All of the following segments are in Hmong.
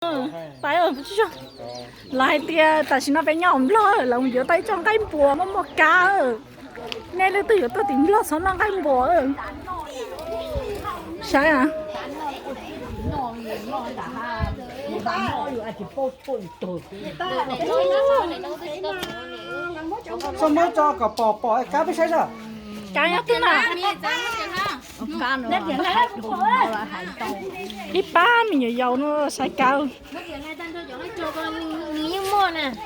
Pais, lawv hais tias tam sim no peb nyob hauv Nplog, lawv mus yuav tau ib tsob nqaij npuas muaj muaj kab. Nej leej twg yuav tuaj tim Nplog txhob noj nqaij npuas. Saib a. Txhob muab tso kom pom pom kab peb saib os. Kab nyob twg na? Ib pab me nyuam yaus no saib kab.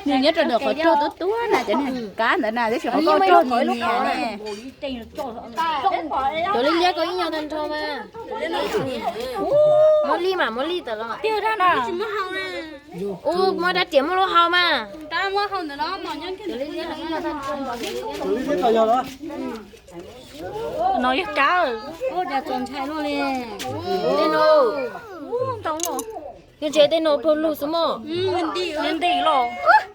Nws nyob rau ntawm qhov rog tuab tuab na, cov niag kab ntawd na, tab sis qhov koj rog nyias nyias ne. Cov liab liab koj ib nyuag tag nrho mas. Muab lij mas muab lij tawm los. Tiag dab na. Ua muab rab riam muab lub hau mas. No yog kab. Tej no, yog ntshai tej no plaub lug xwb mog. Nti los.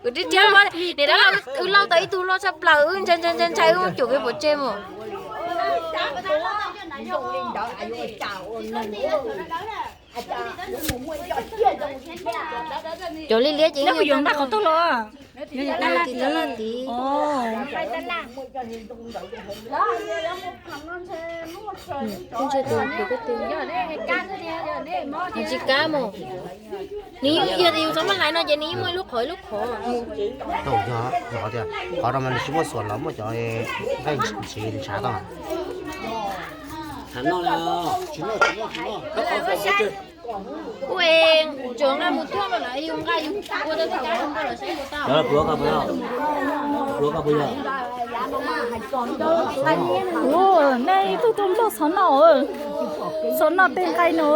Kuv tib rhiab, niam dab laug wb lauj tau ib tug loj tshaj plaws, wb ntshai ntshai ntshai ntshai wb muab cuam pem pov tseg mus. Cov liab liab ces yuav nqa qhov twg los? Tsis kab mus. Nws yog tias yus txhob maj hlais no ces nws yeej muaj ib lub qhov ib lub qhov. Tau yog, yog tias qhov no mas nws tsis muaj xuas los muaj cov nqaij ntshiv ntshav tau. Ua es tseem nqa mus tuaj los lawv yus nqa yus ua tau thaum ua npau los saib ua tau. Nej ib tug tuaj Nplog txhob noj, txhob noj tej nqaij no.